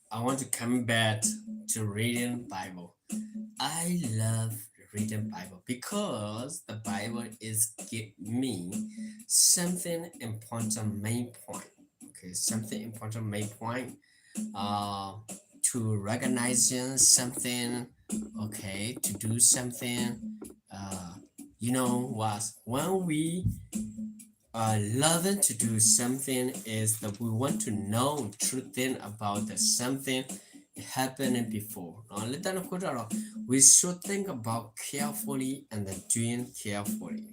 I want to come back to reading Bible. I love reading Bible because the Bible is give me something important main point. Okay, something important main point. Uh, to recognize something. Okay, to do something. Uh, you know what? When we uh, loving to do something is that we want to know true thing about the something happening before. လၢတၢ်န့ၣ်အဃိတၢ်ဒီး we should think about carefully and then doing carefully.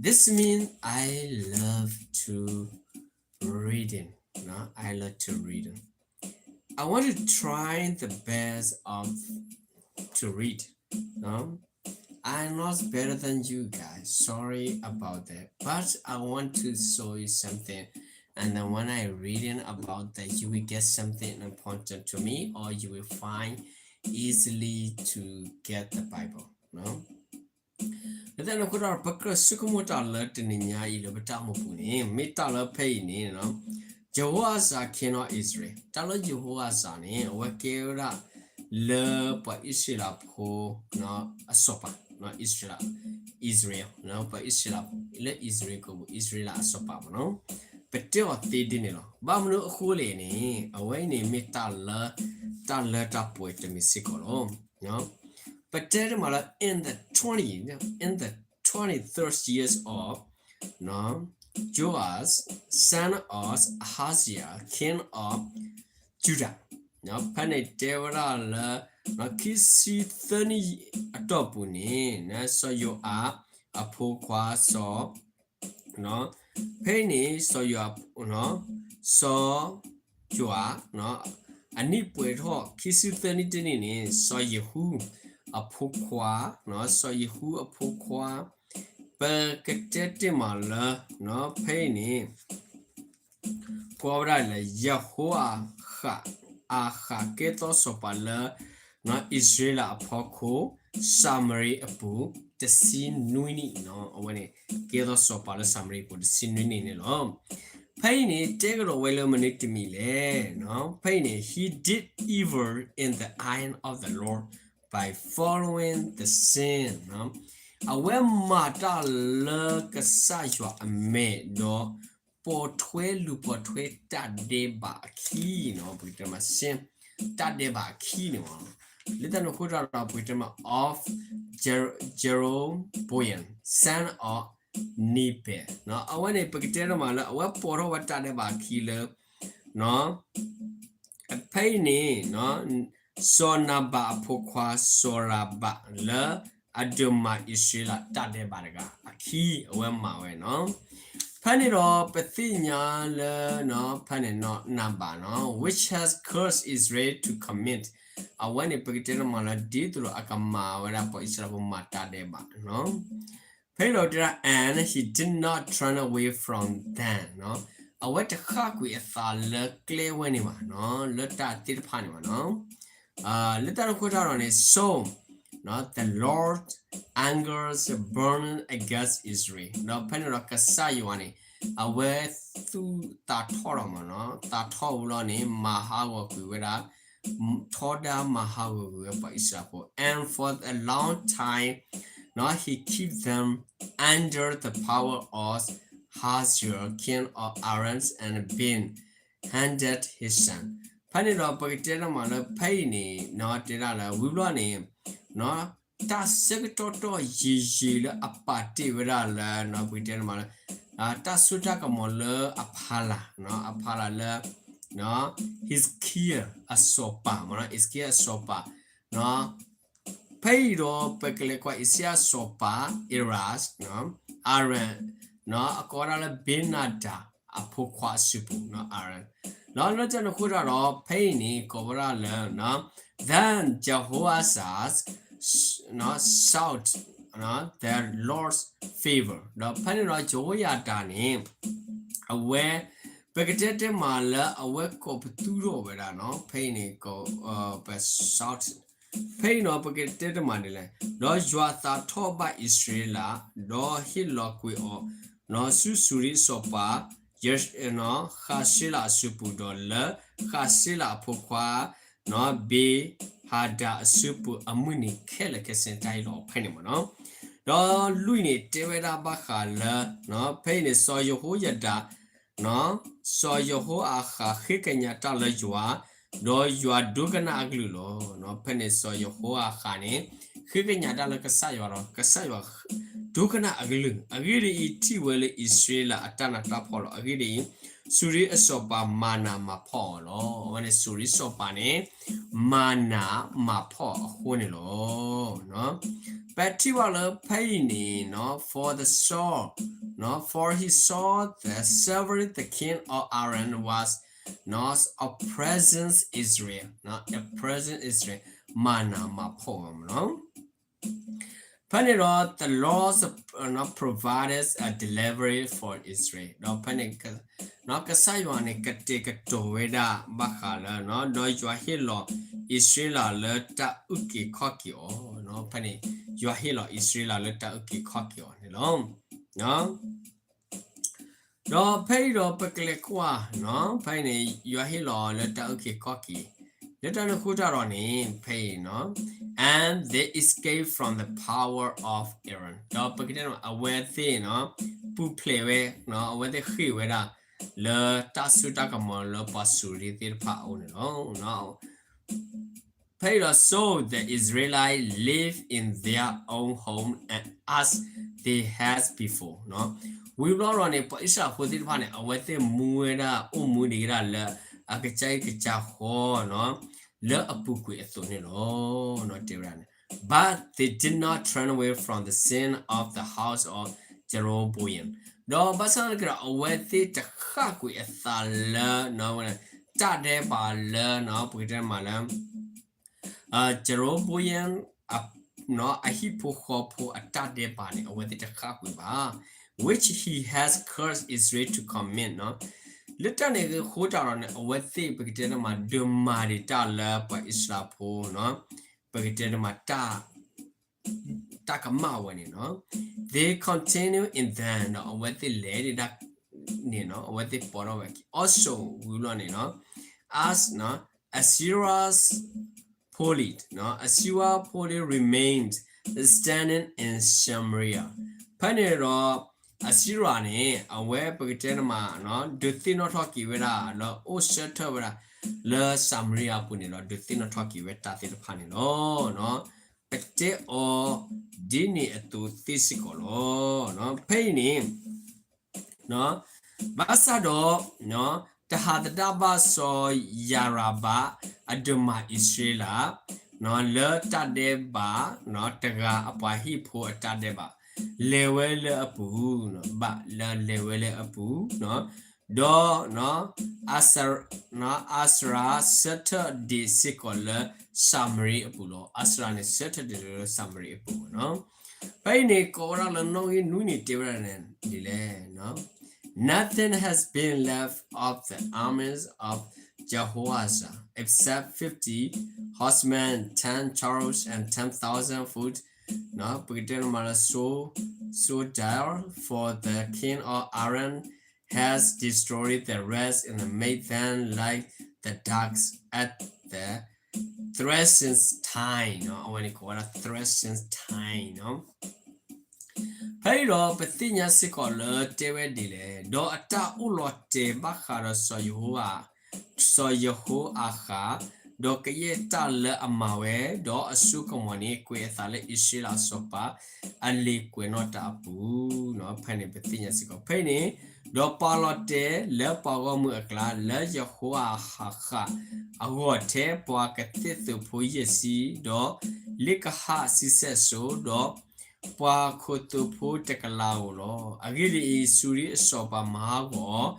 This means I love to reading. I love to reading. I want to try the best of to read. I'm not better than you guys. Sorry about that. But I want to show you something. And then when I reading about that, you will get something important to me, or you will find easily to get the Bible. လၢတၢ်န့ၣ်အဃိတၢ်ဒီး ပကြၢးဆိကမိၣ်တၢ်လၢတနံၤညါအံၤလၢပတၢ်အိၣ်မူပူၤန့ၣ် မ့ၢ်တၢ်လၢဖဲအံၤန့ၣ် Jehoash king of Israel, တၢ်လၢ Jehoash န့ၣ် အဝဲကဲဝဲဒၣ်လၢပှၤအံၣ်စရ့လးဖိ အစီၤပၤ, အံၣ်စရ့လး, Israel, ပှၤအံၣ်စရ့လး လၢအံၣ်စရ့လးကီၢ်ပူၤ အံၣ်စရ့လးအစီၤပၤမ့ၢ်နီၤ. ပတဲအီၤသ့ဒ်န့ၣ်လီၤ. ဘၣ်မနုၤအဃိလဲၣ်န့ၣ် အဝဲအံၤန့ၣ်မ့ၢ်တၢ်လၢ, တၢ်လၢတၢ်ပှဲၤတမံၤစ့ၢ်ကီးလီၤ. ပတဲတမံၤလၢ in the twenty, in the twenty-third years of Joash, son of Ahaziah, king of Judah. ဖဲန့ၣ်တဲဝဲဒၣ်လၢ ခံဆံသၢနံၣ်အတီၢ်ပူၤန့ၣ် စီၤယိၤအးအဖိခွါစီၤ ဖဲအံၤန့ၣ် စီၤယိၤအး, စီၤယိၤအး အနံၣ်ပှဲၤထီၣ်ခံဆံသၢနံၣ်တနံၣ်န့ၣ် စီၤယဟူအဖိခွါ, စီၤယဟူအဖိခွါ ပကတဲတ့ၢ်မးလၢ ဖဲအံၤန့ၣ် ကွၢ်ဝဲဒၣ်လၢ ယဟိၤအၤဃး, အၤဃးကဲထီၣ်စီၤပၤလၢ အံၣ်စရ့လးအဖီခိၣ် စၤမရံအပူၤ တဆံနွံနံၣ်, အဝဲန့ၣ် ကဲထီၣ်စီၤပၤလၢစၤမရံအပူၤ တဆံနွံနံၣ်န့ၣ်လီၤ. ဖဲအံၤန့ၣ် တဲကဒီးဝဲလၢမနုၤတမံၤလဲၣ်, ဖဲအံၤန့ၣ် he did evil in the eye of the Lord by following the sin. အဝဲမၤတၢ်လၢကစၢ်ယွၤအမဲာ်ဒီး ပိာ်ထွဲလူၤပိာ်ထွဲတၢ်ဒဲးဘးအခံန့ၣ်, ပကတဲမး sin တၢ်ဒဲးဘးအခံန့ၣ်မး, လၢတၢ်န့ၣ်အဃိတၢ်ဒီး ပကတဲမး of Jeroboam, son of Nebat. အဝဲန့ၣ် ပကတဲတ့ၢ်မးလၢ အဝဲပိာ်ထီၣ်ဝဲတၢ်ဒဲးဘးအခံလၢ ဖဲအံၤန့ၣ် စီၤနၤဘးအဖိခွါ စီၤရၤဘးလၢအဒိးမၤအံၣ်စရ့လးတၢ်ဒဲးဘးတဂၤအခံ အဝဲမၤဝဲန့ၣ်. ဖဲန့ၣ်ဒီးပသ့ၣ်ညါလၢ ဖဲန့ၣ် နၤဘးန့ၣ် which has caused Israel to commit. အဝဲန့ၣ် ပကတဲတ့ၢ်မးလၢ ဒ်သိးဒီးအကမၤဝဲဒၣ်ပှၤအံၣ်စရ့လးဖိမၤတၢ်ဒဲးဘး ဖဲအံၤဒီးတဲဒၣ် and he did not turn away from them. အဝဲတဃၣ်ကွံာ်အသးလၢကျဲဝဲန့ၣ်ဘၣ် လၢတၢ်သ့ၣ်တဖၣ်န့ၣ်ဘၣ်. လၢတၢ်န့ၣ်အဃိတၢ်ဒီးန့ၣ် so the Lord anger burned against Israel. ဒီးဖဲန့ၣ်ဒီးကစၢ်ယွၤန့ၣ် အဝဲသူၣ်သးထီၣ်လီၤမး သးထီၣ်ဝံၤလီၤန့ၣ် မၤဟးဂီၤကွံာ်ဝဲဒၣ် ထီဒါမၤဟးဂီၤကွံာ်ဝဲပှၤအံၣ်စရ့လးဖိ and for a long time he keep them under the power of Hazael king of Aram and Ben-hadad his son. ဖဲန့ၣ်ဒီးပကတဲတ့ၢ်မးလၢ ဖဲအံၤန့ၣ် တဲဒၣ်လၢ ဝံၤဘျီန့ၣ် တၢ်ဆၢကတီၢ်တီၢ်ယံာ်ယံာ်လၢအပာ်တ့ၢ်ဝဲဒၣ်လၢ ပကတဲတ့ၢ်မးလၢ တၢ်စိတၢ်ကမီၤလၢအဖီလာ် အဖီလာ်လၢ Hezekiah အစီၤပၤမး Hezekiah အစီၤပၤ ဖဲအံၤဒီးပကလဲၤကွၢ် Hezekiah အစီၤပၤ Arad, Arad အကိးဝဲဒၣ်လၢ Ben-hadad အဖိခွါအစုပူၤ Arad. ဒီးလၢတၢ်န့ၣ်အဃိတၢ်ဒီး ဖဲအံၤန့ၣ် ကိးဝဲဒၣ်လၢ Then Jehoash sought the Lord's favor. ဒီးဖဲန့ၣ်ဒီး ယဟိယၤဒၤန့ၣ် အဝဲ ပကတဲတ့ၢ်မးလၢအဝဲကိးပသူထီၣ်ဝဲဒၣ် ဖဲအံၤန့ၣ် ပ sought ဖဲအံၤန့ၣ် ပကတဲတ့ၢ်မးဒ်လဲၣ်, ဒီးယွၤသးထီၣ်ဘၣ်အံၣ်စရ့လး, ဒီးဟ့ၣ်လီၤကွံာ်အီၤ ဆူစူၤရံအစီၤပၤ ဃးရှ့လးအစုပူၤဒီးလၢဃးရှ့လးအဖိခွါ ဘ့ဟၤဒၤအစုပူၤအမုၢ်နံၤခဲလၢာ်ခဲဆ့န့ၣ် တၢ်ဟ့ၣ်လီၤအီၤဖဲန့ၣ်မ့ၢ်နီၤ. ဒီးလွံၢ်န့ၣ်တဲဝဲဒၣ်ဘၣ်ဃးလၢ ဖဲအံၤန့ၣ် စီၤယဟိယဒၤ စီၤယဟိအၤဃးဃ့ကညးတၢ်လၢယွၤ, ဒီးယွၤဒိကနၣ်အကလုၢ်လီၤ. ဖဲန့ၣ်စီၤယဟိအၤဃးန့ၣ် ဃ့ကညးတၢ်လၢကစၢ်ယွၤဒီး ကစၢ်ယွၤဒိကနၣ်အကလုၢ်, အဂ့ၢ်ဒ်အံၤ, ထံၣ်ဝဲလၢအံၣ်စရ့လးအတၢ်နးတၢ်ဖှီၣ်လီၤ. အဂ့ၢ်ဒ်အံၤ, စူၤရံအစီၤပၤမၤနးမၤဖှီၣ်အီၤလီၤ. အဝဲန့ၣ်စူၤရံစီၤပၤန့ၣ် မၤနးမၤဖှီၣ်အဃိန့ၣ်လီၤ. ပထံၣ်ဘၣ်လၢဖဲအံၤန့ၣ်နီၤ, for the saw, နီၤ, for he saw that Cyrus the king of Assyria was, နီၤ, oppressing Israel, နီၤ, oppressing Israel, မၤနးမၤဖှီၣ်ဝဲမ့ၢ်နီၤ. ဖဲန့ၣ်ဒီး the Lord, နီၤ, provided a deliverer for Israel. ဒီးဖဲန့ၣ် နီၤ, ကစၢ်ယွၤန့ၣ် ကတဲာ်ကတီၤဝဲဒၣ်ဘၣ်ဃးလၢ, နီၤ, ဒီးယွၤဟ့ၣ်လီၤအံၣ်စရ့လးလၢတၢ်အုၣ်က့ၤခီၣ်က့ၤအီၤ, နီၤ, ဖဲန့ၣ် ယွၤဟ့ၣ်လီၤအံၣ်စရ့လးလၢတၢ်အုၣ်က့ၤခီၣ်က့ၤအီၤန့ၣ်လီၤ. ဒီးဖဲအံၤဒီးပကလဲၤကွၢ်, နီၤ, ဖဲအံၤန့ၣ် ယွၤဟ့ၣ်လီၤအီၤလၢတၢ်အုၣ်က့ၤခီၣ်က့ၤ, လၢတၢ်န့ၣ်အဃိတၢ်ဒီးန့ၣ် ဖဲအံၤနီၤ, and they escaped from the power of Assyria. ဒီးပကတဲန့ၣ် အဝဲသ့ၣ်နီၤ, ပူၤဖျဲးဝဲ, နီၤ, အဝဲသ့ၣ်ဃ့ၢ်ဝဲဒၣ် လၢတၢ်စိတၢ်ကမီၤလၢပှၤစူၤရံသ့ၣ်တဖၣ်အအိၣ်န့ၣ်လီၤ. ဖဲအံၤဒီး so the Israelites lived in their own home and as they had before, နီၤ. ဝံၤဘျီဒီးန့ၣ် ပှၤအံၣ်စရ့လးဖိသ့ၣ်တဖၣ်န့ၣ် အဝဲသ့ၣ်မူဝဲဒၣ် အိၣ်မူဒံးဝဲဒၣ်လၢ အကစၢ်အံၣ်ကစၢ်ဃီ, နီၤ, လၢအပူၤကွံာ်အသိးန့ၣ်လီၤ. တဲဝဲဒၣ်န့ၣ်, but they did not turn away from the sin of the house of Jeroboam. ဒီးဘၣ်ဆၣ်သနာ်က့ဒီး အဝဲသ့ၣ်တဃၣ်ကွံာ်အသးလၢ နီၤ, တၢ်ဒဲးဘးလၢ နီၤ, ပကတဲမးလၢ Jeroboam အဟံၣ်ဖိဃီဖိအတၢ်ဒဲးဘးန့ၣ် အဝဲသ့ၣ်တဃၣ်ကွံာ်ဘၣ်, which he has cursed Israel to commit, နီၤ. လၢတၢ်န့ၣ်အဃိတၢ်ဒီးန့ၣ် အဝဲသ့ၣ် ပကတဲန့ၣ်မး ဒုးမၤဒံးတၢ်လၢပှၤအံၣ်စရ့လးဖိ, နီၤ, ပကတဲန့ၣ်မး တၢ်ကမၣ်ဝဲန့ၣ်, နီၤ. They continue in them, ဒီးအဝဲသ့ၣ်လဲၤဒံးဒၣ်န့ၣ်, နီၤ, အဝဲသ့ၣ်ပိာ်ထီၣ်ဝဲက့ၤ also ဝံၤလီၤန့ၣ်, နီၤ, as, နီၤ, Assyria's police, နီၤ, Assyria police remained standing in Samaria. ဖဲန့ၣ်ဒီး အစံရၤန့ၣ် အဝဲပကတဲန့ၣ်မး ဒုးသ့ၣ်နီၣ်ထီၣ်က့ၤဝဲဒၣ် လၢအိၣ်ဆၢထၢၣ်ဝဲဒၣ် လၢစၤမရံယၤအပူၤန့ၣ်ဒီး ဒုးသ့ၣ်နီၣ်ထီၣ်က့ၤဝဲတၢ်သ့ၣ်တဖၣ်န့ၣ်လီၤ. ပတဲအီၤဒ်န့ၣ်အသိးသ့စ့ၢ်ကီးလီၤ. ဖဲအံၤန့ၣ် ဘၣ်ဆၣ်ဒီး တဟးသဒၣ်ဘၣ်စီၤယၤရၤဘး အဒုးမၤအံၣ်စရ့လး လၢတၢ်ဒဲးဘး တဂၤအပှၤဟံၣ်ဖိအတၢ်ဒဲးဘး လဲၤဝဲလၢအပူၤ, ဘၣ်လၢလဲၤဝဲလၢအပူၤ, ဒီး အစရၤ ဆၢထၢၣ်ဒံးစ့ၢ်ကီးလၢစၤမရံအပူၤလီၤ. အစရၤန့ၣ် ဆၢထၢၣ်ဒံးလၢစၤမရံအပူၤလီၤ. ဖဲအံၤန့ၣ် ကိးဝဲဒၣ်လၢနီၣ်ဂံၢ်နွံန့ၣ် တဲဝဲဒၣ်ဒ်လဲၣ်, Nothing has been left of the armies of Jehoash except fifty horsemen, ten chariots, and ten thousand foot, ပကတဲန့ၣ်မးလၢ soldier, for the king of Assyria has destroyed the rest and made them like the dust at the threshing time, အဝဲန့ၣ်ကိးဝဲဒၣ် threshing time. ဖဲအံၤဒီးပသ့ၣ်ညါစ့ၢ်ကီးလၢတဲဝဲဒ်လဲၣ်, ဒီးအတၢ်အိၣ်လီၤတဲာ်ဘၣ်ဃးဒီးစီၤယဟိ, စီၤယဟိအၤဃး, ဒီးကယဲၢ်တၢ်လၢအမၤဝဲ, ဒီးအစိကမီၤန့ၣ် ကွဲးအသးလၢအံၣ်စရ့လးအစီၤပၤ အလံာ်ကွဲးနီၣ်တၢ်အပူၤ, ဖဲန့ၣ်ပသ့ၣ်ညါစ့ၢ်ကီး ဖဲအံၤန့ၣ်, ဒီးပာ်လီၤတဲာ်လၢပှၤဂီၢ်မုၢ်အကျါ လၢယဟိအၤဃးအဂီၢ်ထဲပှၤကသ့ၣ်သုးဖိယဲၢ်ဆံ, ဒီးလ့ကဟၣ်ဆံဆဲၣ်စိၤ, ဒီးပှၤခိၣ်သုးဖိတကလးဧိၤလီၤ. အဂ့ၢ်ဒ်အံၤ, စူၤရံအစီၤပၤမၤဟး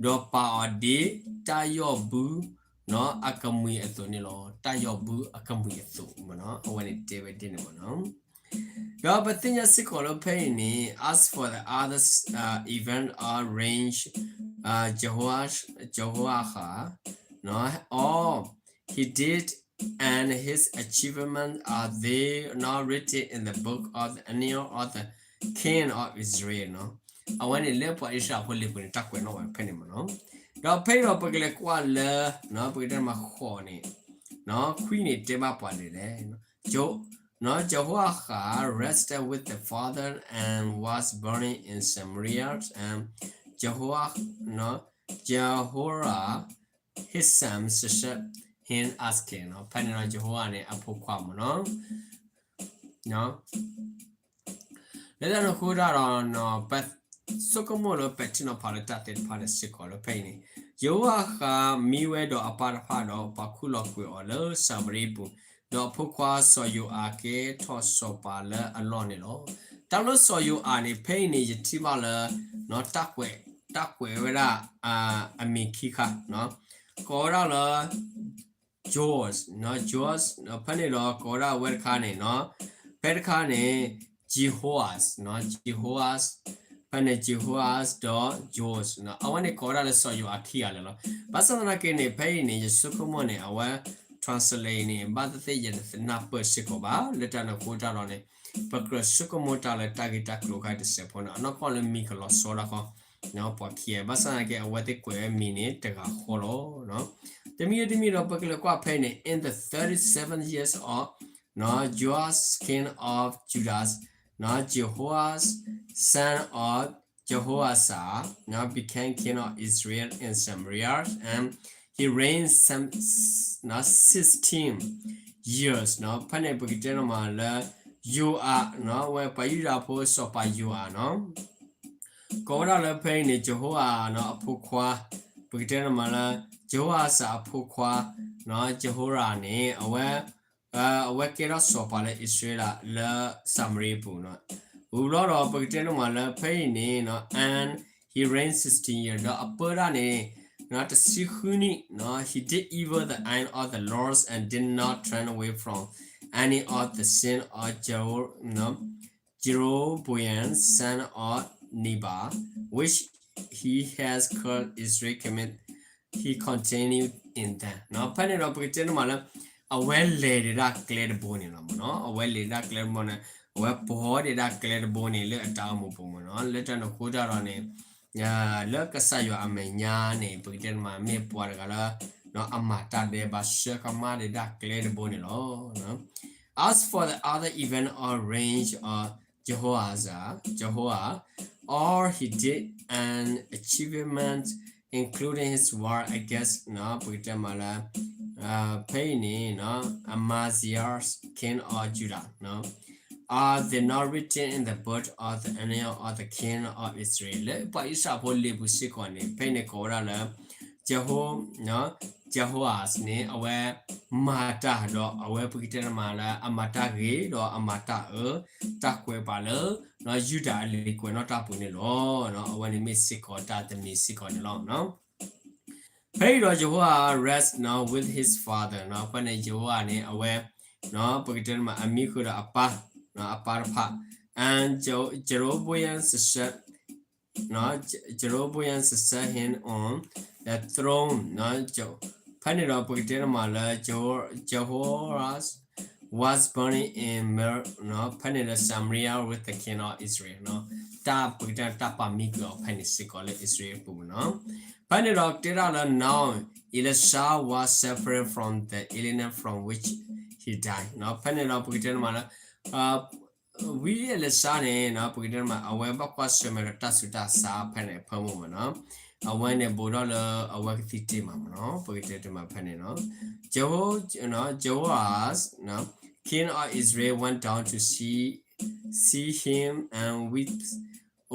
ဂီၤအီၤ, ဒီးပာ်အီၤဒ်တၢ်ယီၢ်ဘုအကမှံၤအသိးန့ၣ်လီၤ. တၢ်ယီၢ်ဘုအကမှံၤအသိး, အဝဲန့ၣ်တဲဝဲဒ်န့ၣ်မ့ၢ်နီၤ. ဒီးပသ့ၣ်ညါစ့ၢ်ကီးလၢဖဲအံၤန့ၣ်, as for the other events of reign of Jehoash, Jehoahaz, all he did and his achievements, are they not written in the book of the annals of the king of Israel? အဝဲန့ၣ်လၢပှၤအံၣ်စရ့လးဖိလံာ်ပူၤန့ၣ် တၢ်ကွဲးနီၣ်ဝဲဖဲန့ၣ်မ့ၢ်နီၤ. ဒီးဖဲအံၤဒီးပကလဲၤကွၢ်လၢ ပကတဲမးဃိးန့ၣ်, ခွံန့ၣ်တဲဘၣ်ပှၤဒ်လဲၣ်, Jehoiada rested with the father and was buried in Samaria, and Jehoiada, Jehoiada, his son, succeeded him as king. ဖဲန့ၣ်ဒီး Jehoiada န့ၣ် အဖိခွါမ့ၢ်နီၤ. လၢတၢ်န့ၣ်အဃိတၢ်ဒီး ပဆိကမိၣ်လၢပထံၣ်နီၤဖးလၢတၢ်သ့ၣ်တဖၣ်န့ၣ်စ့ၢ်ကီးလၢဖဲအံၤန့ၣ်, ယဟိဝၤဃးမံဝဲဒီးအပၢ်တဖၣ်ဒီးပာ်ခူၣ်လီၤကွံာ်အီၤလၢၡၤမရံပူၤ, ဒီးအဖိခွါစီၤယိၤအၤကဲထီၣ်စီၤပၤလၢအလီၢ်န့ၣ်လီၤ. တၢ်လၢစီၤယိၤအၤန့ၣ် ဖဲအံၤန့ၣ် ယထံၣ်ဘၣ်လၢ တၢ်ကွဲး, တၢ်ကွဲးဝဲဒၣ် အမံၤခံခါ, ကိးဝဲဒၣ်လၢ Joash, Joash, ဖဲန့ၣ်ဒီးကိးဝဲဒၣ်အဝဲတခါန့ၣ်, ဖဲတခါန့ၣ် Jehoash, Jehoash, ဖဲန့ၣ် Jehoash ဒီး Joash, အဝဲန့ၣ်ကိးဝဲဒၣ်လၢစီၤယိၤအၤခံဂၤလၢာ်လီၤ. ဘၣ်ဆၣ်သနာ်က့န့ၣ် ဖဲအံၤန့ၣ် ယဆိကမိၣ်န့ၣ် အဝဲ translate န့ၣ် ဘၣ်သ့ၣ်သ့ၣ်ယတနၢ်ပၢၢ်စ့ၢ်ကီးဘၣ်, လၢတၢ်န့ၣ်အဃိတၢ်ဒီးန့ၣ် ပကြၢးဆိကမိၣ်တၢ်လၢတၢ်ဂ့ၢ်တၢ်ကျိၤခါတစဲးဖိန့ၣ် အနီၢ်ကီၢ်လၢမံၤကလီၤဆီဒၣ်ဃီ ပှၤခံဂၤ, ဘၣ်ဆၣ်သနာ်က့ အဝဲသ့ၣ်ကွဲးဝဲမံၤန့ၣ် တဂၤဃီလီၤ. တမံၤတမံၤဒီးပကလဲၤကွၢ်ဖဲအံၤန့ၣ်, in the thirty-seven years of Joash king of Judah, Jehoash son of Jehoash became king of Israel in Samaria, and he reigned sixteen years. ဖဲန့ၣ်ပကတဲန့ၣ်မးလၢ ယိၤအၤ, ဝဲပှၤယူဒၤဖိစီၤပၤယိၤအၤနီၤ ကိးဝဲဒၣ်လၢဖဲအံၤန့ၣ် ယဟိဝၤအဖိခွါ, ပကတဲန့ၣ်မးလၢ ယဟိဝၤစၢ်အဖိခွါ, ယဟိရၤန့ၣ် အဝဲ, အဝဲကဲထီၣ်စီၤပၤလၢအံၣ်စရ့လးလၢစၤမရံပူၤနီၤ. ဝံၤဘျီဒီးပကတဲန့ၣ်မးလၢဖဲအံၤန့ၣ် and he reigned sixteen years, ဒီးအပၢတၢ်န့ၣ် တဆံဃုနံၣ်, he did evil the eye of the Lord and did not turn away from any of the sin of Jeroboam son of Nebat, which he has caused Israel commit, he continued in them. ဖဲန့ၣ်ဒီးပကတဲန့ၣ်မးလၢ အဝဲလဲၤဒံးဒၣ်ကျဲတဘိန့ၣ်လီၤမ့ၢ်နီၤ. အဝဲလဲၤဒံးဒၣ်ကျဲတဘိန့ၣ်, အဝဲပှၤဒံးဒၣ်ကျဲတဘိန့ၣ်လၢအတၢ်အိၣ်မူပူၤမ့ၢ်နီၤ. လၢတၢ်န့ၣ်အဃိတၢ်ဒီးန့ၣ် လၢကစၢ်ယွၤအမဲာ်ညါန့ၣ် ပကတဲန့ၣ်မး မ့ၢ်ပှၤတဂၤလၢ အမၤတၢ်ဒဲးဘးဆှၢကမၣ်ဒံးဒၣ်ကျဲတဘိန့ၣ်လီၤ. As for the other event or reign of Jehoash, Jehoash, all he did and achievement, including his war against, ပကတဲမးလၢ ဖဲအံၤန့ၣ် Amaziah, king of Judah, are they not written in the book of the annals of the king of Israel? လၢပှၤအံၣ်စရ့လးဖိလံာ်ပူၤစ့ၢ်ကီးန့ၣ် ဖဲအံၤန့ၣ်ကိးဝဲဒၣ်လၢ Jeho, Jehoash န့ၣ် အဝဲမၤတၢ်ဒီး အဝဲပကတဲန့ၣ်မးလၢ အမၤတၢ်ဂ့ၤဒီးအမၤတၢ်အၢ တၢ်ကွဲးပာ်လၢ ယူဒၤအလံာ်ကွဲးနီၣ်တၢ်ပူၤန့ၣ်လီၤ. အဝဲန့ၣ်မ့ၢ်စ့ၢ်ကီးတၢ်တမံၤစ့ၢ်ကီးန့ၣ်လီၤ. ဖဲအံၤဒီး Jehoash rest now with his father, ဖဲန့ၣ် ယဟိဝၤန့ၣ် အဝဲ ပကတဲန့ၣ်မး အမံဃုာ်ဒီးအပၢ်, အပၢ်တဖၣ်, and Jeroboam succeed, Jeroboam succeed him on the throne, ဖဲန့ၣ်ဒီးပကတဲန့ၣ်မးလၢ Jehoash was buried in, ဖဲန့ၣ်ဒီး Samaria with the king of Israel, တၢ်ပကတဲတၢ်ပာ်မံကွံာ်အီၤဖဲန့ၣ်စ့ၢ်ကီးလၢအံၣ်စရ့လးအပူၤမ့ၢ်နီၤ. ဖဲန့ၣ်ဒီးတဲဒၣ်လၢ now Elisha was suffering from the illness from which he died, ဖဲန့ၣ်ဒီးပကတဲန့ၣ်မးလၢ ဝံအ့လံၡါန့ၣ် ပကတဲန့ၣ်မး အဝဲဘၣ်ကွၢ်ဆၢၣ်မဲာ်ဒီးတၢ်ဆူးတၢ်ဆါဖဲန့ၣ်အဖၢမုၢ်မ့ၢ်နီၤ. အဝဲန့ၣ်ဘူးထီၣ်လၢအဝဲကသံတ့ၢ်မးမ့ၢ်နီၤ ပကတဲတ့ၢ်မးဖဲန့ၣ်နီၤ. Jehoash, Jehoash, king of Israel, went down to see, see him and wept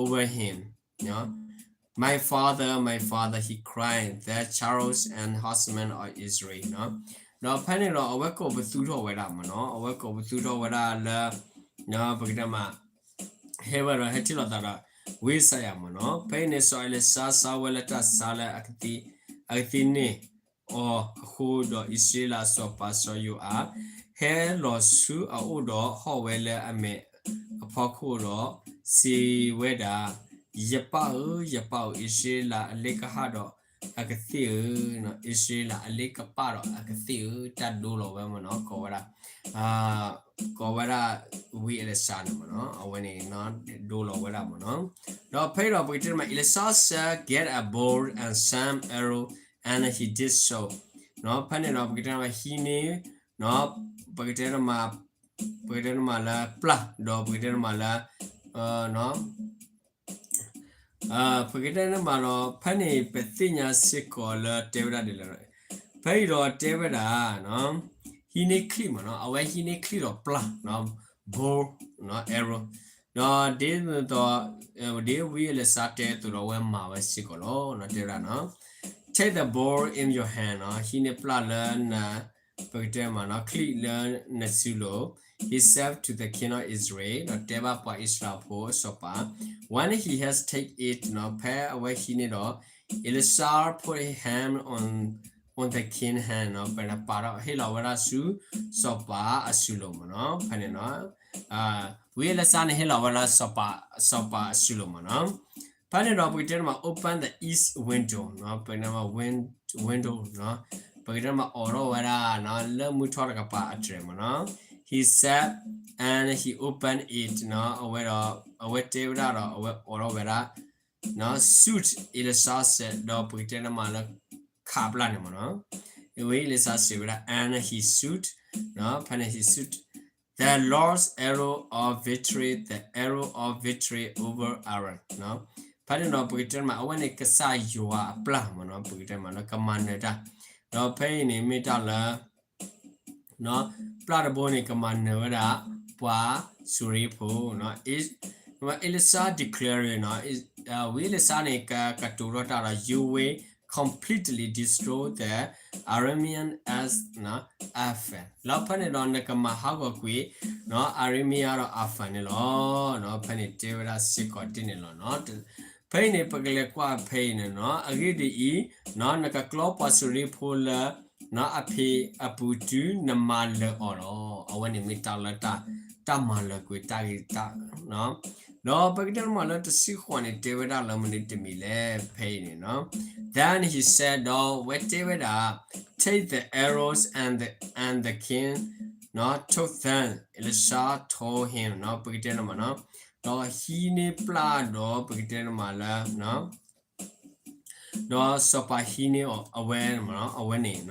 over him. My father, my father, he cried, the chariots and horsemen of Israel. ဒီးဖဲန့ၣ်ဒီးအဝဲကိးပသူထီၣ်ဝဲဒၣ်မ့ၢ်နီၤ အဝဲကိးပသူထီၣ်ဝဲဒၣ်လၢ ပကတဲမး ဟဲဝဲဒီးဟဲထံၣ်လိာ်သးဒီး ဝံယၡါယၤမ့ၢ်နီၤ. ဖဲအံၤန့ၣ် စီၤအ့လံၡါစါဝဲလၢတၢ်ဆါလၢ အကသံန့ၢ်အီၤအဃိဒီး အံၣ်စရ့လးစီၤပၤစီၤယိၤအၤ ဟဲလီၤဆူအအိၣ်ဒီးဟီၣ်ဝဲလၢအမဲာ်အဖီခိၣ်ဒီး စံးဝဲဒၣ်, ယပၢ်ဧၢ, ယပၢ်ဧၢ, အံၣ်စရ့လးအလ့ကဟၣ်ဒီး အကသ့ၣ်ဧၢ, အံၣ်စရ့လးအလ့ကပၣ်ဒီးအကသ့ၣ်ဧၢ, တၢ်ဒိလီၤဝဲမ့ၢ်နီၤ, ကိးဝဲဒၣ် ကိးဝဲဒၣ်ဝံအ့လံၡါန့ၣ်မ့ၢ်နီၤ, အဝဲန့ၣ် ဒိလီၤဝဲဒၣ်မ့ၢ်နီၤ. ဒီးဖဲအံၤဒီးပကတဲမး Elisha said, "Get a bow and some arrow," and he did so. ဖဲန့ၣ်ဒီးပကတဲမး ဟံးန့ၢ် ပကတဲမး ပကတဲမးလၢပျၢ်, ဒီးပကတဲမးလၢ ပကတဲမးဒီး ဖဲန့ၣ်ပသ့ၣ်ညါစ့ၢ်ကီးလၢတဲဝဲဒၣ်ဒ်လဲၣ်, ဖဲအံၤဒီးတဲဝဲဒၣ် ဟံးန့ၢ်ချံၣ်မ့ၢ်နီၤ, အဝဲဟံးန့ၢ်ချံၣ်ဒီးပျၢ် bow, arrow, ဒီးဒ်သိး ဒ်ဝံအ့လံၡါတဲအသိးဒီး အဝဲမၤဝဲစ့ၢ်ကီးလီၤ. တဲဝဲဒၣ် Take the bow in your hand, ဟံးန့ၢ်ပျၢ်လၢန ပကတဲမးနီၤ ချံၣ်လၢနစုလိၤ, he said to the king of Israel, ဒီးတဲဘၣ်ပှၤအံၣ်စရ့လးဖိအစီၤပၤ, when he has take it, ဖဲအဝဲဟံးန့ၢ်ဒီး Elisha put his hand on, on the king hand, ပပာ်ဒီးဟ့ၣ်လီၤဝဲဒၣ်ဆူစီၤပၤအစုလိၤမ့ၢ်နီၤ, ဖဲန့ၣ် ဝံအ့လံၡါန့ၣ် ဟ့ၣ်လီၤဝဲဒၣ်စီၤပၤအစုလိၤမ့ၢ်နီၤ. ဖဲန့ၣ်ဒီးပကတဲမး open the east window, ပကတဲမး window, ပကတဲမးအိးထီၣ်ဝဲဒၣ် လၢမုၢ်ထီၣ်တကပၤအတြဲၤမ့ၢ်နီၤ, he said, and he opened it, အဝဲဒီး အဝဲတဲဝဲဒၣ်ဒီး အဝဲအိးထီၣ်ဝဲဒၣ် suit Elisha said, ဒီးပကတဲမးလၢ ခးပျၢ်န့ၣ်မ့ၢ်နီၤ, ဝံအ့လံၡါစံးဝဲဒၣ် and he suit, ဖဲန့ၣ် he suit, the Lord's arrow of victory, the arrow of victory over Aram, ဖဲန့ၣ်ဒီးပကတဲမး အဝဲန့ၣ်ကစၢ်ယွၤအပျၢ်မ့ၢ်နီၤ, ပကတဲမးလၢကမၤနၢၤတၢ်, ဒီးဖဲအံၤန့ၣ်မ့ၢ်တၢ်လၢ ပျၢ်တဘိန့ၣ် ကမၤနၢၤဝဲဒၣ် ပှၤစူၤရ့ဖိ, Elisha declared, ဝံအ့လံၡါန့ၣ် ကတိၤထီၣ်တၢ်ဒီး you will completely destroy the Arameans and Ephraim, လီၤဖဲန့ၣ်ဒီးနကမၤဟးဂီၤကွံာ် အၤရမံယၤဒီးအၤဖၢၣ်န့ၣ်လီၤ. ဖဲန့ၣ်တဲဝဲဒၣ်စ့ၢ်ကီးဒ်န့ၣ်လီၤ. ဖဲအံၤန့ၣ် ပကလဲၤကွၢ်ဖဲအံၤန့ၣ်နီၤ, အဂ့ၢ်ဒ်အံၤ, နကကျီပှၤစူၤရ့ဖိလၢ အဖံးအပူၤတုၤနမၤလၢာ်အီၤလီၤ. အဝဲန့ၣ်မ့ၢ်တၢ်လၢတၢ်မၤလၢာ်ကွံာ်တၢ်ဂ့ၢ်တၢ်, ဒီးပကတဲမးလၢတဆံဃိးန့ၣ် တဲဝဲဒၣ်လၢမနုၤတမံၤလဲၣ် ဖဲအံၤန့ၣ်နီၤ, then he said, ဒီးအဝဲတဲဝဲဒၣ်, take the arrows and the, and the king took them, Elisha told him, ပကတဲမးနီၤ, ဒီးဟံးန့ၢ်ပျၢ်ဒီးပကတဲမးလၢ ဒီးစီၤပၤဟံးန့ၢ်အီၤ အဝဲ, အဝဲန့ၣ်,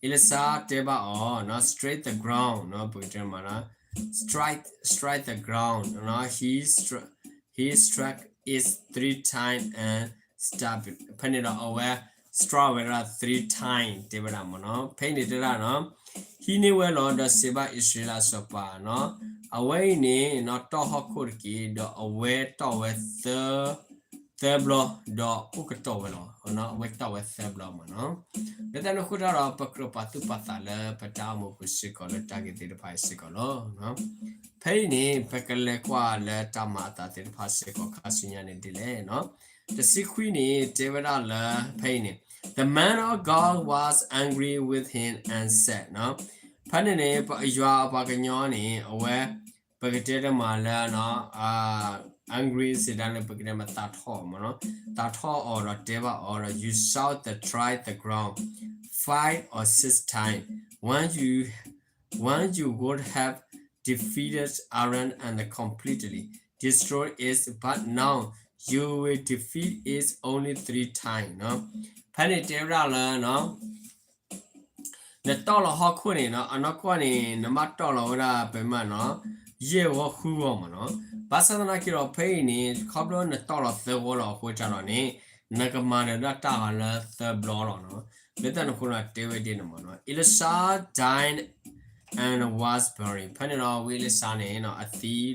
အ့လံၡါတဲဘၣ်အီၤ, strike the ground, ပကတဲမး, strike, strike the ground, he struck, he struck it three times and stabbed it, ဖဲန့ၣ်ဒီးအဝဲ strike ဝဲဒၣ် three times တဲဝဲဒၣ်မ့ၢ်နီၤ, ဖဲအံၤန့ၣ်တဲဒၣ်နီၤ, ဟံးန့ၢ်ဝဲလီၤ ဒီးစံးဘၣ်အံၣ်စရ့လးစီၤပၤနီၤ, အဝဲအံၤန့ၣ်နီၤ တီၢ်ဟီၣ်ခိၣ်တက့ၢ်, ဒီးအဝဲတီၢ်ဝဲ သၢဘျီ, ဒီးအိၣ်ကတီၢ်ဝဲလီၤ, အဝဲတီၢ်ဝဲသၢဘျီမ့ၢ်နီၤ. လၢတၢ်န့ၣ်အဃိတၢ်ဒီး ပကြၢးပာ်သူၣ်ပာ်သးလၢပတၢ်အိၣ်မူပူၤစ့ၢ်ကီးလၢတၢ်ဂ့ၢ်သ့ၣ်တဖၣ်အံၤစ့ၢ်ကီးလီၤ. ဖဲအံၤန့ၣ် ပကလဲၤကွၢ်လၢတၢ်မၤအသးသ့ၣ်တဖၣ်စ့ၢ်ကီးခါဆူညါန့ၣ်ဒ်လဲၣ်. တဆံခွံန့ၣ် တဲဝဲဒၣ်လၢ ဖဲအံၤန့ၣ် the man of God was angry with him and said, ဖဲန့ၣ်န့ၣ် ပယွၤအပှၤကညီန့ၣ် အဝဲ ပကတဲတမးလၢ angry စံးဒၣ်န့ၣ် ပကတဲမးသးထီၣ်အီၤမ့ၢ်နီၤ, သးထီၣ်အီၤဒီးတဲဘၣ်အီၤဒီး you shall strike the ground five or six times, when you, when you would have defeated Aram and completely destroyed it, but now you will defeat it only three times. ဖဲန့ၣ်တဲဝဲဒၣ်လၢ နတီၢ်လီၤဟီၣ်ခိၣ်န့ၣ်နီၤ အနီၢ်ကီၢ်န့ၣ် နဘၣ်တီၢ်လီၤဝဲဒၣ်ပမ့ၢ်နီၤ ယဲၢ်ဂီၢ်ဃုဂီၢ်မ့ၢ်နီၤ. ဘၣ်ဆၣ်သနာ်က့ဒီး ဖဲအံၤန့ၣ် ခီဖျိနတီၢ်လီၤသၢဂီၢ်လီၤအဃိတၢ်ဒီးန့ၣ် နကမၤနၢၤဒၣ်တၢ်ဂၤလၢသၢဘျီလီၤနီၤ. လၢတၢ်န့ၣ်အဃိဒီးတဲဝဲဒ်န့ၣ်မ့ၢ်နီၤ Elisha died and was buried. ဖဲန့ၣ်ဒီးဝံအ့လံၡါန့ၣ် အသံဒီး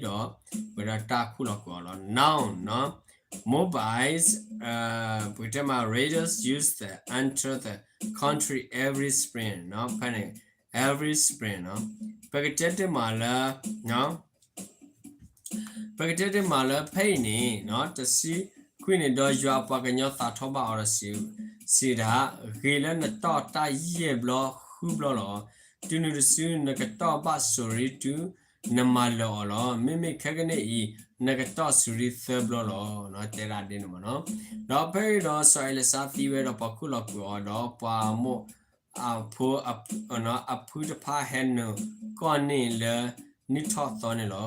ဝဲဒၣ်တၢ်ခူၣ်လီၤကွံာ်အီၤလီၤ. Now, Moabites, ပကတဲမး raiders used to enter the country every spring. ဖဲန့ၣ် every spring နီၤ ပကတဲတ့ၢ်မးလၢ ပကတဲတ့ၢ်မးလၢဖဲအံၤန့ၣ် တဆံခွံန့ၣ် ဒီးယွၤအပှၤကညီသးထီၣ်ဘၣ်အီၤဒီးစံးဒၣ် ဂ့ၤလၢနတီၢ်တၢ်ယဲၢ်ဘျီဃုဘျီလီၤ. တုၤနုၤတစု နကတီၢ်ဘၣ်စိၤရ့တုၤနမၤလၢာ်အီၤလီၤ. မ့မ့ၢ်ခဲကနံၣ်အံၤ နကတီၢ်ဆူၣ်ရံၣ်သၢဘျီလီၤ, တဲဒၣ်ဒ်န့ၣ်မ့ၢ်နီၤ. ဒီးဖဲအံၤဒီးစီၤအ့လံၡါသံဝဲဒီးပှၤခူၣ်လီၤကွံာ်အီၤ, ဒီးပှၤအမိၣ်အဖိ အဖုတဖၣ်ဟဲနုာ်ကီၢ်န့ၣ်လၢနံၣ်ထီၣ်သီန့ၣ်လီ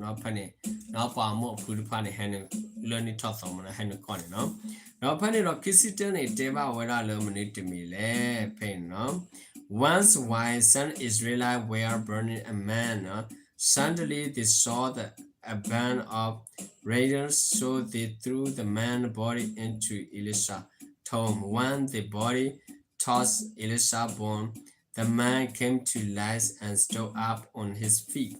ၤ. ဖဲန့ၣ် ပှၤအမိၣ်အဖုတဖၣ်န့ၣ် ဟဲနုာ်လၢနံၣ်ထီၣ်သီမ့ၢ်နီၤ, ဟဲနုာ်ကီၢ်န့ၣ်နီၤ. ဒီးဖဲန့ၣ်ဒီးခံဆံတၢန့ၣ် တဲဘၣ်ဝဲဒၣ်လၢမနုၤတမံၤလဲၣ်, ဖဲအံၤနီၤ. Once while some Israelites were burning a man, suddenly they saw the, a band of raiders, so they threw the man's body into Elisha's tomb. When the body touched Elisha's bone, the man came to life and stood up on his feet.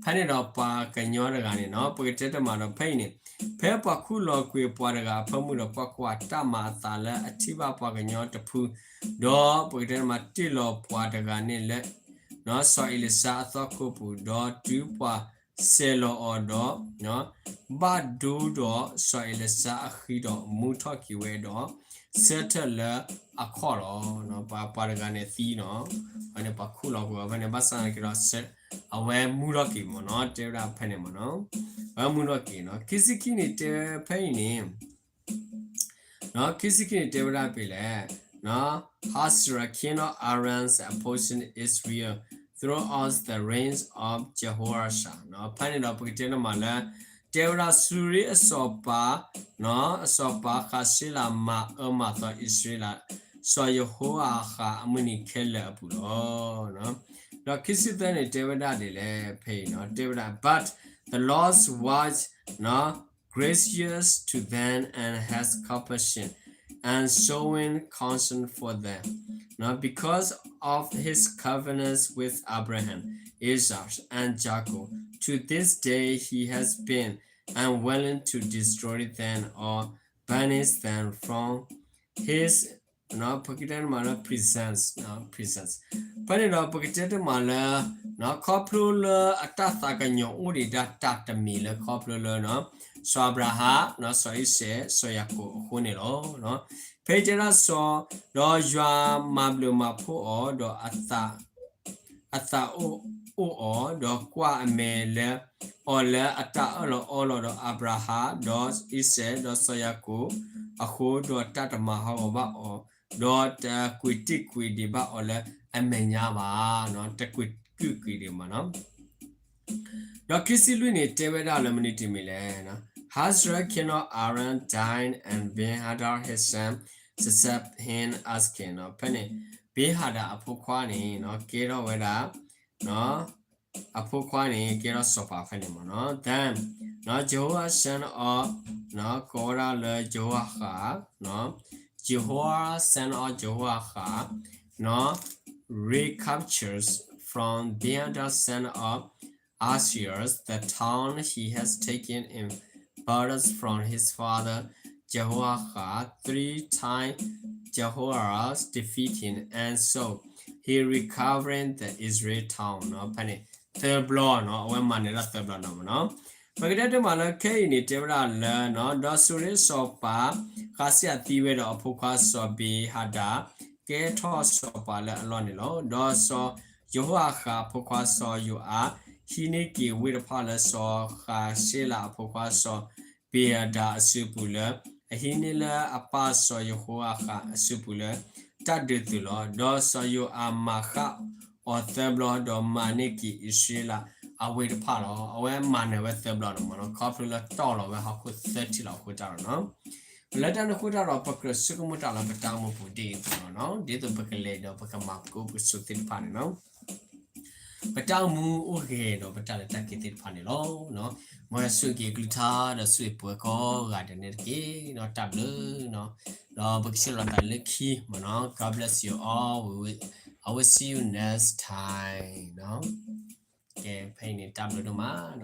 ဖဲန့ၣ်ဒီးပှၤကညီတဂၤန့ၣ်နီၤ, ပကတဲတမံၤဒီးဖဲအံၤန့ၣ်, ဖဲပှၤခူၣ်လီၤကွံာ်ပှၤတဂၤအဖၢမုၢ်ဒီး ကွၢ်ကွၢ်တၢ်မၤအသးလၢအထံၣ်ဘၣ်ပှၤကညီတဖု, ဒီးပကတဲတမံၤတ့ၢ်လီၤပှၤတဂၤန့ၣ်လၢ စီၤအ့လံၡါအသီခိၣ်ပူၤ, ဒီးတုၤပှၤဆဲးလီၤအီၤဒီး ဘၣ်ဒိဒီးစီၤအ့လံၡါအဃံဒီးမူထီၣ်က့ၤဝဲဒီး ဆၢထၢၣ်လၢအခီၣ်လီၤ. ပှၤတဂၤန့ၣ်သံနီၤ, ဖဲန့ၣ်ပှၤခူၣ်လီၤကွံာ်အီၤဖဲန့ၣ် ဘၣ်ဆၣ်သနာ်က့ဒီး အဝဲမူထီၣ်က့ၤမ့ၢ်နီၤ, တဲဝဲဒၣ်ဖဲန့ၣ်မ့ၢ်နီၤ, အဝဲမူထီၣ်က့ၤနီၤ. ခံဆံခံန့ၣ်တဲဝဲဖဲအံၤန့ၣ် ခံဆံခံန့ၣ်တဲဝဲဒၣ်ဖဲလဲၣ်, Hazael, king of Aram, approached Israel throughout the reign of Jehoash. ဖဲန့ၣ်ဒီးပကတဲတမံၤလၢ တဲဝဲဒၣ်ဆူရ့အစီၤပၤ, အစီၤပၤဃးစ့လးမၤအၢမၤသီအံၣ်စရ့လး စီၤယဟိၤအဃးအမုၢ်နံၤခဲလၢာ်အပူၤလီၤ. ဒီးခံဆံသၢန့ၣ်တဲဝဲဒၣ်ဒ်လဲၣ်ဖဲအံၤနီၤ, တဲဝဲဒၣ် But the Lord was gracious to them and has compassion and showing concern for them. Now, because of his covenants with Abraham, Isaac, and Jacob, to this day he has been unwilling to destroy them or banish them from his ပကတဲတမံၤလၢ presence, presence. ဖဲန့ၣ်ဒီးပကတဲတမံၤလၢ ခီဖျိလၢအတၢ်သးကညီၤအိၣ်ဒံးဒၣ်တၢ်တမံၤလၢခီဖျိလၢ စီၤအၤဘြၤဟၣ်, စီၤအံၤစဲး, စီၤယၤကိာ်အဃိန့ၣ်လီၤ. ဖဲအံၤတဲဒၣ်စီၤ, ဒီးယွၤမၤဘျုးမၤဖှိၣ်အီၤ, ဒီး အသးအိၣ်အိၣ်အီၤ, ဒီးကွၢ်အမဲာ်လၢ အီၤလၢအတၢ်အၢၣ်လီၤအီလီၤဒီးအၤဘြၤဟၣ်, ဒီးအံၤစဲး, ဒီးစီၤယၤကိာ်အဃိ, ဒီးတၢ်တမၤဟးဂီၤဘၣ်အီၤ, ဒီးတကွံာ်တံာ်ကွံာ်ဒံးဘၣ်အီၤလၢအမဲာ်ညါဘၣ်, တကွံာ်တံာ်ကွံာ်ဒံးဘၣ်နီၤ. ဒီးခံဆံလွံၢ်န့ၣ်တဲဝဲဒၣ်လၢမနုၤတမံၤလဲၣ်, Hazael, king of Aram, died, and Benhadad his son succeeded him as king. ဖဲန့ၣ် ဘ့ဟဒၤအဖိခွါန့ၣ် ကဲထီၣ်ဝဲဒၣ် အဖိခွါန့ၣ် ကဲထီၣ်စီၤပၤဖဲန့ၣ်မ့ၢ်နီၤ. Then ယဟိၤအၤ son of ကိးဝဲဒၣ်လၢယဟိၤအၤဃး, ယဟိၤအၤ son of ယဟိၤအၤဃး recaptures from Benhadad son of Hazael the town he has taken in purchase from his father Jehoash three times, Jehoash defeating and so he recovering the Israel town. ဖဲန့ၣ် သၢဘျီနီၤ, အဝဲမၤနၢၤဒၣ်သၢဘျီနီၤမ့ၢ်နီၤ. ပကတဲတမံၤလၢခဲအံၤန့ၣ် တဲဝဲဒၣ်လၢ ဒီးစူၤရ့စီၤပၤ ဃးစံယၤသံဝဲဒီးအဖိခွါစီၤဘ့ၤဟဒၤ ကဲထီၣ်စီၤပၤလၢအလီၢ်န့ၣ်လီၤ. ဒီးစီၤယဟိၤအၤဃးအဖိခွါစီၤယိၤအၤ ဟံးန့ၢ်က့ၤဝ့ၢ်တဖၣ်လၢစီၤဃးစံလၤအဖိခွါစီၤ ဘ့ၤဟဒၤအစုပူၤလၢ အဟံးန့ၢ်လၢအပၢ်စီၤယဟိၤအၤဃးအစုပူၤလၢ တၢ်ဒုးသုးလီၤ. ဒီးစီၤယိၤအၤမၤဃၣ်အီၤသၢဘျီ ဒီးမၤန့ၢ်က့ၤအံၣ်စရ့လးအဝ့ၢ်တဖၣ်လီၤ. အဝဲမၤနၢၤဝဲသၢဘျီန့ၣ်မ့ၢ်နီၤ, ခီဖျိလၢတီၢ်လီၤဝဲဟီၣ်ခိၣ်သၢထံၣ်လီၤအဃိတၢ်လီၤနီၤ. လၢတၢ်န့ၣ်အဃိတၢ်ဒီး ပကြၢးဆိကမိၣ်တၢ်လၢပတၢ်အိၣ်မူပူၤဒ်အံၤအသိးလီၤနီၤ, ဒ်သိးပကလဲၤဒီးပကမၤပကအိၣ်ပကဆိးသ့ၣ်တဖၣ်န့ၣ်နီၤ. ပတၢ်အိၣ်မူအိၣ်ဂ့ၤဒီးပတၢ်လဲၤတၢ်က့ၤသ့ၣ်တဖၣ်န့ၣ်လီၤ. မ်ယွၤဆိၣ်ဂ့ၤက့ၤအကလုၢ်ကထါဒီးဆိၣ်ဂ့ၤပှၤကိးဂၤဒဲးန့ၣ်တက့ၢ်. တၢ်ဘျုး, ဒီးပကဆှၢလီၤသးလၢခံမ့ၢ်နီၤ. God bless you all. I will see you next time. ကဲ, ဖဲအံၤန့ၣ် တၢ်ဘျုးဒိၣ်မး.